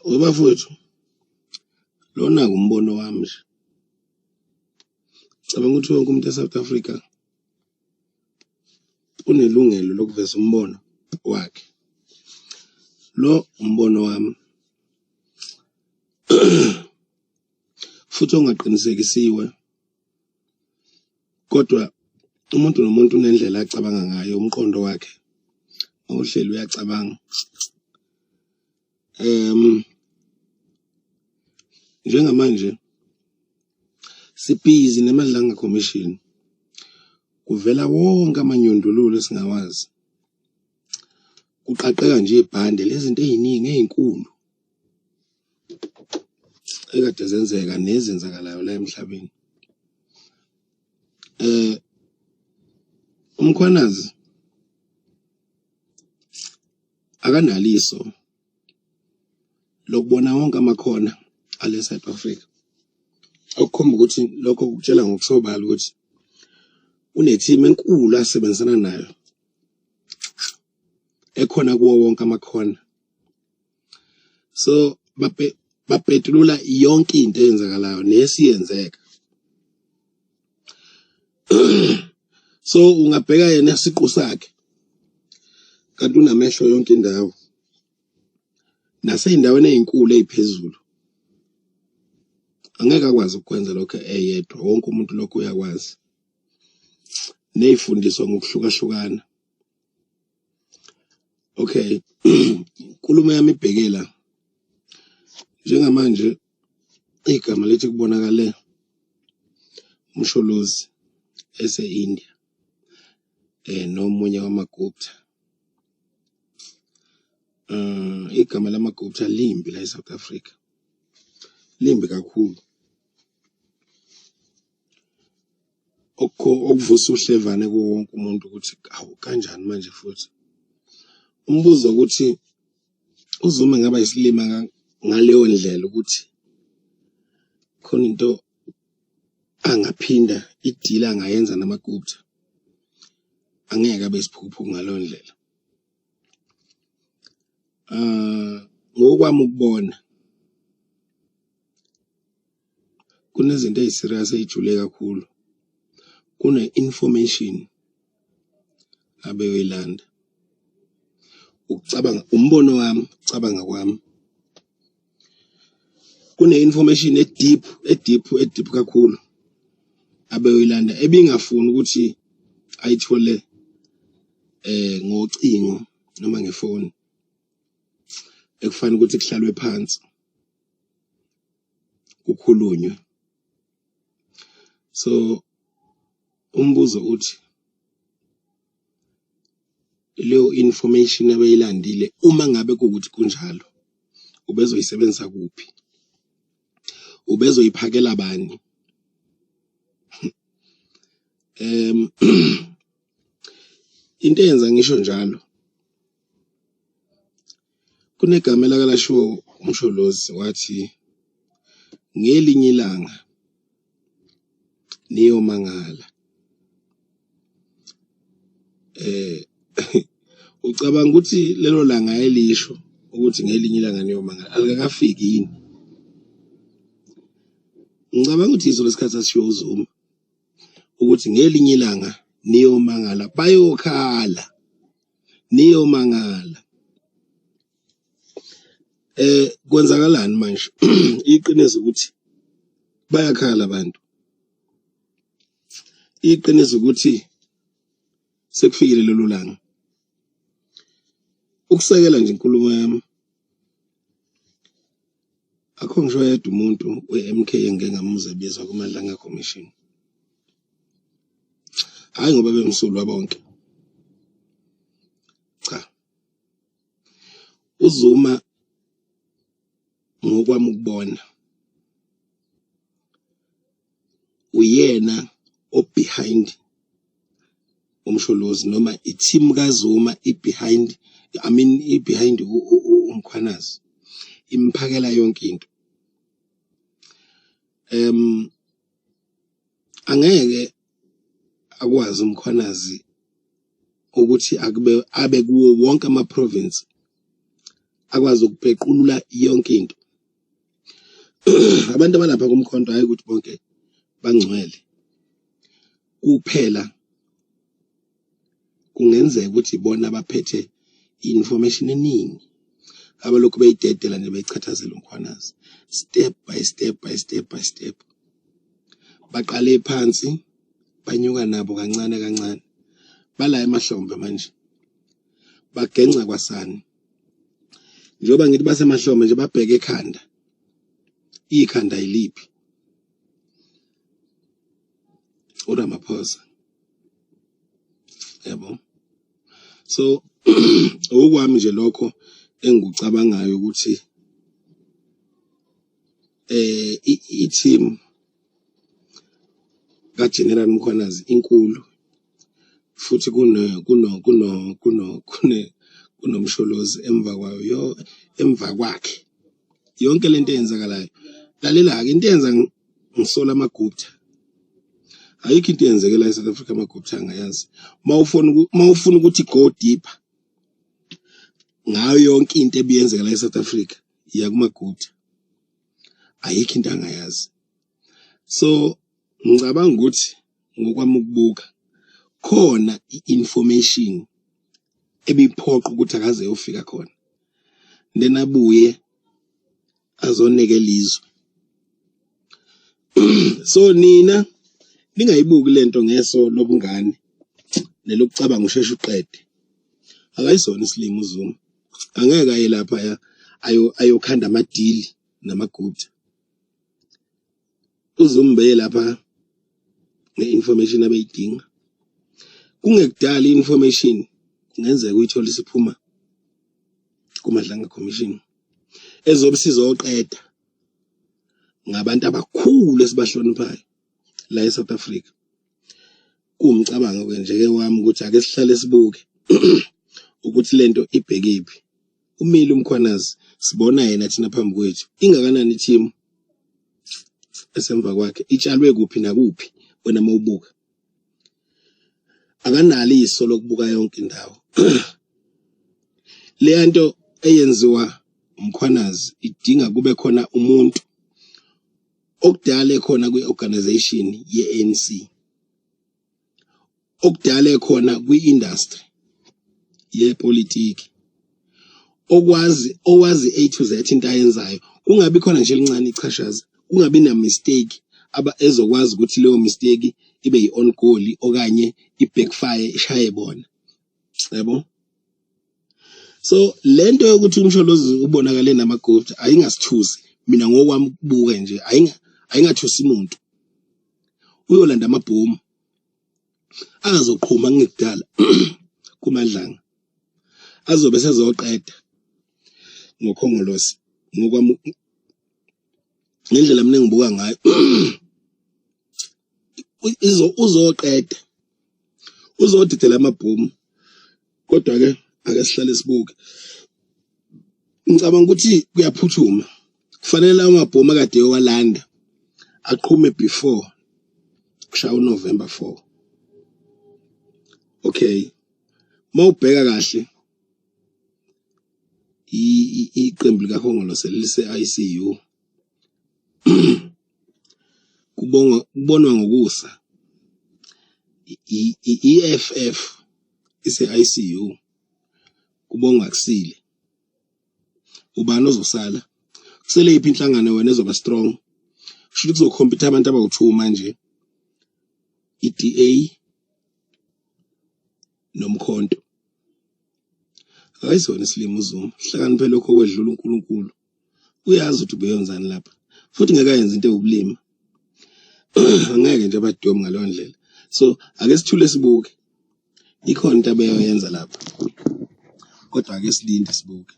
Webafowethu, lona ngumbono wami nje. Cabanga ukuthi wonke umuntu eSouth Africa unelungelo lokuveza umbono wakhe. Lo umbono wami futhi ongaqinisekisiwe kodwa umuntu nomuntu unendlela acabanga ngayo, umqondo wakhe mawuhleli uyacabanga. Njengamanje sibhizi neMadlanga Commission, kuvela wonke amanyundululu esingawazi, kuqaqeka nje ibhande lezinto ey'ningi ey'nkulu ekade zenzeka nezenzakalayo la emhlabeni. UMkhwanazi akanalo iso lokubona wonke amakhona ale South Africa, okukhomba ukuthi lokho kukutshela ngokusobala ukuthi une-team enkulu asebenzisana nayo ekhona kuwo wonke amakhona. So bapetulula yonke into eyenzakalayo nesiyenzeka. So ungabheka yena siqu sakhe kanti unamehlo yonke indawo, nasey'ndaweni ey'nkulu ey'phezulu. Angeke akwazi ukukwenza lokho eyedwa, wonke umuntu lokho uyakwazi, ney'fundiswa ngokuhlukahlukana. Okay, inkulumo yami ibheke la. Njengamanje igama lithi kubonakale uMsholozi ese-India nomunye wamaGupta. Igama lamaGupta limbi la eSouth Africa, limbi kakhulu. Okuvusa uhlevane kuwo wonke umuntu ukuthi hawu kanjani manje futhi. Umbuzo ukuthi uZuma engaba yisilima ngaleyo ndlela ukuthi khona into angaphinda idili angayenza namaGupta, angeke abe isiphukuphuku ngaleyo ndlela. Ngokwami ukubona kunezinto eyi-serious ey'jule kakhulu, kune-information abeyoyilanda. Ukucabanga, umbono wami, ukucabanga kwami, kune-information e-deep, e-deep, e-deep kakhulu abeyoyilanda ebingafuni ukuthi ayithole ngocingo noma ngefoni, ekufanele ukuthi kuhlalwe phansi kukhulunywe. So umbuzo uthi leyo information abeyilandile uma ngabe kuwukuthi kunjalo ubezoyisebenzisa kuphi, ubezoyiphakela bani? Into eyenza ngisho njalo, kunegama elake lashiwo uMsholozi wathi ngelinye ilanga niyomangala. Ucabanga ukuthi lelo langa elisho ukuthi ngelinye ilanga niyomangala alikakafiki yini? Ngicabanga ukuthi yiso lesikhathi asishiwo uZuma ukuthi ngelinye ilanga niyomangala, bayokhala niyomangala. Kwenzakalani manje? Iqiniso ukuthi bayakhala abantu, iqiniso ukuthi sekufikile lelo langa. Ukusekela nje inkulumo yami, akho ngisho oyedwa umuntu we-M_K engike ngamuzwa ebizwa kuMadlanga Commission, hhayi ngoba bemsulwa bonke, cha. UZuma ngokwami ukubona uyena o-behind uMsholozi noma i-team kaZuma i-behind, I mean i-behind uMkhwanazi, imphakela yonke into. Angeke akwazi uMkhwanazi ukuthi akube abe kuwo wonke ama-province Akwazi ukupequlula yonke into. Abantu abalapha kuMkhonto hayi ukuthi bonke bangcwele. Kuphela kungenzeka ukuthi ibona abaphethe i-information eningi abalokhu beyidedela nje beyichathazela uMkhwanazi step by step by step by step. Baqale phansi banyuka nabo kancane kancane, bala emahlombe manje bagenca kwasani. Njengoba ngithi basemahlombe nje babheke ekhanda, ikhanda yiliphi? uRamaphosa, yabo. So okwami nje lokho engikucabangayo ukuthi i-team kaGeneral Mkhwanazi inkulu futhi kuno kuno kuno kuno kune kunoMsholozi emva kwayo yo emva kwakhe yonke lento eyenzakalayo. Lalela-ke into eyenza ngisola amaGupta, ayikho into eyenzekela e-South Africa amaGupta angayazi. Uma ufuna ukuthi go deeper ngayo yonke into ebiyenzeka la e-South Africa, iya kumaGupta, ayikho into angayazi. So ngicabanga ukuthi ngokwami ukubuka khona i-information ebiphoqa ukuthi akaze eyofika khona, then abuye azonekela izwe. So nina ningayibuki lento ngeso lobungane nelokucabanga usheshe uqede. Akayisona isilima uZuma, angeke aye lapha ayokhanda amadili namaGupta. UZuma beye lapha nge-information abeyidinga. Kungekudala i-information kungenzeka uyithole isiphuma kuMadlanga Commission ezobe sizoqeda ngabantu abakhulu esibahloniphayo la eSouth Africa. Kuwumcabango ke nje ke wami ukuthi ake sihlale sibuke ukuthi lento ibhekephi. Umile uMkhwanazi, sibona yena thina phambi kwethu, ingakanani i-team esemva kwakhe, itshalwe kuphi nakuphi? Wena mawubuka akanalo iso lokubuka yonke indawo. Leya nto eyenziwa uMkhwanazi idinga kube khona umuntu okudala ekhona kwi-organization ye-ANC, okudala ekhona kwi-industry yepolitiki, okwazi owazi A to Z into ayenzayo, kungabi khona nje elincane ichashaza, kungabi na mistake aba ezokwazi ukuthi leyo mistake ibe yi-on goal okanye i-backfire ishaye bona, yabo. So lento yokuthi uMsholozi ubonakale namaGupta ayingasithusi mina ngokwami ukubuka nje, ayingathusi umuntu. Uyolanda amabhomu azoqhuma kungekudala kuMadlanga, azobe sezoqeda ngoKhongolose. Ngokwami ngendlela mina engibuka ngayo, uzoqeda, uzodidela amabhomu. Kodwa-ke ake sihlale sibuke, ngicabanga ukuthi kuyaphuthuma, kufanele lawo mabhomu akade eyowalanda aqhume before kushaya uNovember 4. Okay, mawubheka kahle iqembu likaKhongolose lise-ICU, kubongwa kubonwa ngokusa. I-EFF ise-ICU, kubongwa kusile. Ubani ozosala? Kusele yiphi inhlangano wena ezoba strong? Kusho ukuthi kuzokhompyutha abantu abawu-2 manje, i-DA noMkhonto. Akayisona isilima uZuma, hlakaniphe lokho okwedlula uNkulunkulu. Uyazi ukuthi ubeyenzani lapha, futhi ngeke ayenze into ewubulima, angeke nje abadomi ngaleyo ndlela. So ake sithule sibuke, ikhona into abeyoyenza lapha, kodwa ake silinde sibuke.